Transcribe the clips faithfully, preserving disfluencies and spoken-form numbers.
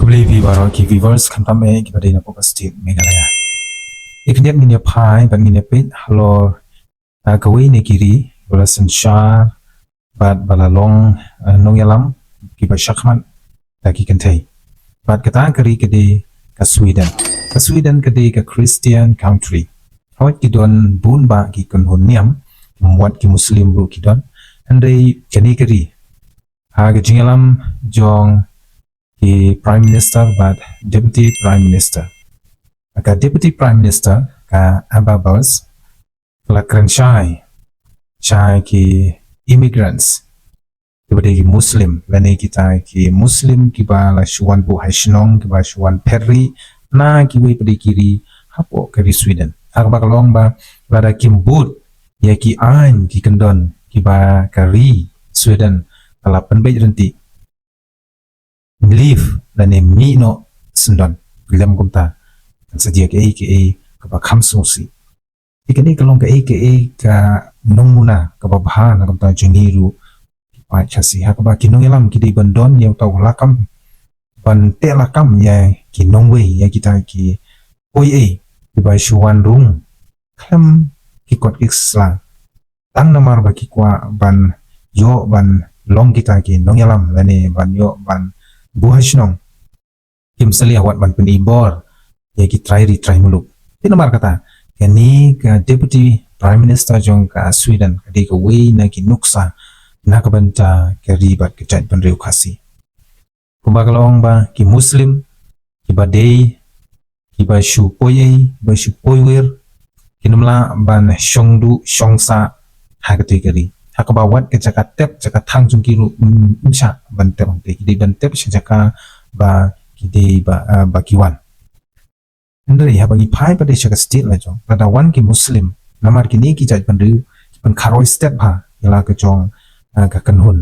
Khublei phi baroh ki viewers khamtam eh kiba dei na poh ka state Meghalaya. Ïa khyndiat ngin ïa phai bad ngin ïa peit halor, ah, kawei na ki ri ba la synshar bad ba la long, ah, nongïalam kiba shakhmat da ki kynthei. Bad kata ka ri ka dei ka Sweden. Ka Sweden ka dei ka Christian country. Hooid ki don bun bah ki kynhun niam, wat ki Muslim ruh ki don. Hynrei kane ka ri, ha ka jingïalam jong ki Prime Minister bad Deputy Prime Minister. Ka Deputy Prime Minister, ka Ebba Busch, ka la kren shai sha ki immigrants kiba dei ki Muslim, lane kita ki Muslim kiba la shu wan buh ha shnong, kiba shu wan pher ri na kiwei pat de ki ri hapoh ka ri Sweden. Ha kaba ka long ba lada kim bud ïa ki aiñ ki kyndon kiba ka ri Sweden ka la pynbeit ryntih, leave lane mih noh syndon, lem kumta kan sa jia kaei kaei kaba kham sngewsih. Te kane ka long kaei kaei ka nongmuna kaba bha na ka bynta jong ngi ruh ki paid Khasi, ha kaba ki nongïalam ki dei ban don ïa uta u lakam ban teh lakam ïa ki nongwei, ïa kita ki poiei kiba shu wan rung khlem ki kot ki sla, tang namar ba ki kwah ban ïoh ban long kita ki nongïalam lane ban ïoh ban buh ha shnong. Kim salia wat ban pyni bor ïa ki trai ri trai muluk. Te namar kata, kane ka Deputy Prime Minister jong ka Sweden ka dei kawei na ki nuksa na ka bynta ka ri bad ka jaitbynriew Khasi. Kumba ka long ba ki Muslim kiba dei kiba shu poiei, kiba shu poiwir, kin ym lah ban shong duh shong sah ha katei ka ri. Ha kaba wat ka jaka tep, jaka thang jong ki ruh, mm, ym shah ban tep hangtei. Ki dei ban tep sha jaka ba ki dei ba, ah, ba ki wan. Hynrei haba ngi phai pat de sha ka state la jong, lada wan ki Muslim, namar kine ki jaitbynriew ki pynkharoi stet bha ïa la ka jong, ah, ka kynhun,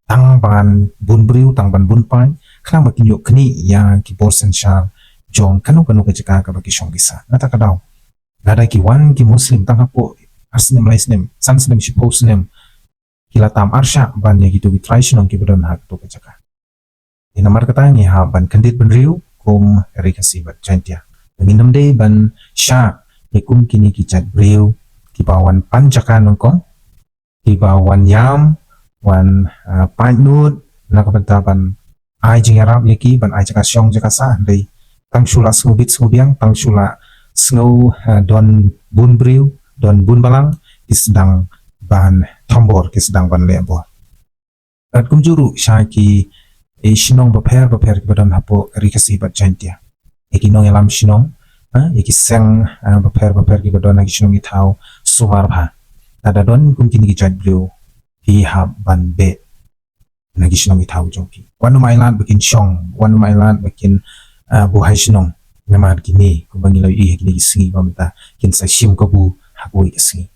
tang ban bun briew, tang ban bun paid, khnang ba kin ïoh knieh ïa ki bor synshar jong kano kano ka jaka kaba ki shong ki sah. Nangta ka daw, lada ki wan ki Muslim tang hapoh ar snem, lai snem, san snem, shiphew snem, ki la tam arshah ban ïa kito ki trai shnong kiba don ha kato ka jaka. Te namar kata ngi hap ban kyndit bynriew kum ka Ri Khasi bad Jaiñtia. Ngin ym dei ban shah ïa kum kine ki jaitbynriew kiba wan pan jaka nyngkong, kiba wan ïam, wan, ah, paid nud na ka bynta ban ai jingïarap ïa ki, ban ai jaka shong jaka sah, hynrei tang shu la sngewbit sngewbiang, tang shu la sngew, ah, don bun briew, don bun balang, ki sdang ban thombor, ki sdang ban leh bor. Bad kumjuh ruh sha ki, eh, shnong bapher bapher kiba don hapoh ka Ri Khasi bad Jaiñtia. Ïa ki nongïalam shnong, ha, ïa ki seng, ah, bapher bapher kiba don ha ki shnong ki thaw sumar bha. Lada don kum kine ki jaitbynriew, phi hap ban beh na ki shnong ki thaw jong ki. Wat nym ailad ba kin shong, wat nym ailad ba kin, ah, buh ha shnong. Namar kine, kumba ngi la ïohi ha kine ki sngi ba mynta, kin sa shim kabu ha kawei ka sngi.